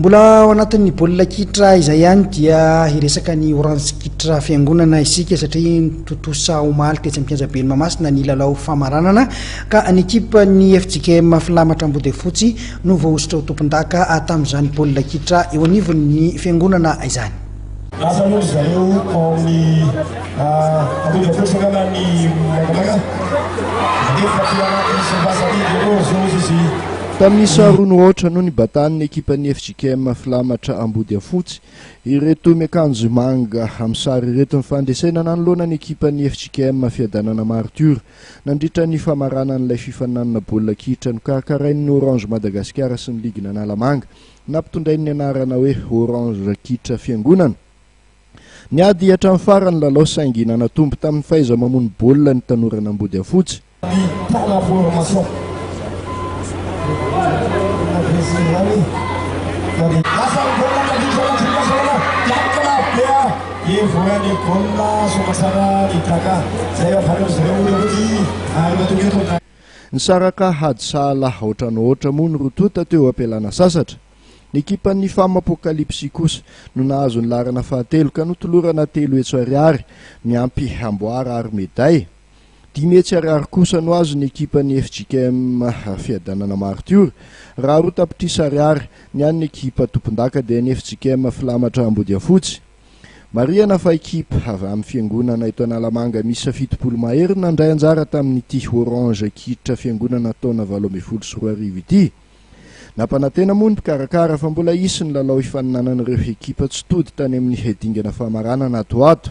Mbola ao anatin'ny baolina kitra izay ihany dia hiresaka ny Orange kitra fiangonana isika satria tontosa omaly tetsy amin'ny kianjaben'i Mahamasina ny lalao famaranana ka ny ekipan'ny FJKM Filamatra Ambodiafotsy no voahosotra ho tompondaka tamin'izany baolina kitra eo anivon'ny fiangonana izany. Lasa aloha ry zareo ao amin'ny Ambodiafotsy angamba ny mangamanga nefa aty anaty surface aty dia hors jeu izy. Tamin'ny isa roa no aotra no nibatan'ny ekipan'ny fjkm Filamatra Ambodiafotsy ireto miakanjo manga amin'ny sary ireto ny fandresena nanoloana ny ekipan'ny fjkm Fiadanana Martyrs nandritra ny famaranan'ilay fifaninanana baolina kitra nokarakarain'ny Orange Madagasikara sy ny ligin'Analamanga nampitondrainy ny anarana hoe Orange Kitra Fiangonana. Niady hatramin'ny farany ny lalao saingy nanatombo tamin'ny fahaiza-mamono baolina ny tanoran'Ambodiafotsy. Pour la formation. Nisaraka ady sahala aotra no aotra moa ny roa tonta teo am-pialana sasatra. Ny ekipan'ny Fam Apocalypse kosa no nahazo ny laharana fahatelo ka notolorana 300 ariary miampy amboara ary meday. 500 ariary kosa no azon'ny ekipan'ny fjkm Fiadanana Martiora, raha 2 tapitrisa ariary ny an'ny ekipa tompondaka dia ny fjkm Filamatra Ambodiafotsy. Marihana fa ekipa avy amin'ny fiangonana eto Analamanga miisa 70 mahery no nandray anjara tamin'ity Orange Kitra Fiangonana taona 2018 ity. Nampanantena moa ny mpikarakara fa mbola hisy ny lalao hifaninanan'ireo ekipa tsy tody tany amin'ny dingana famaranana ato ho ato.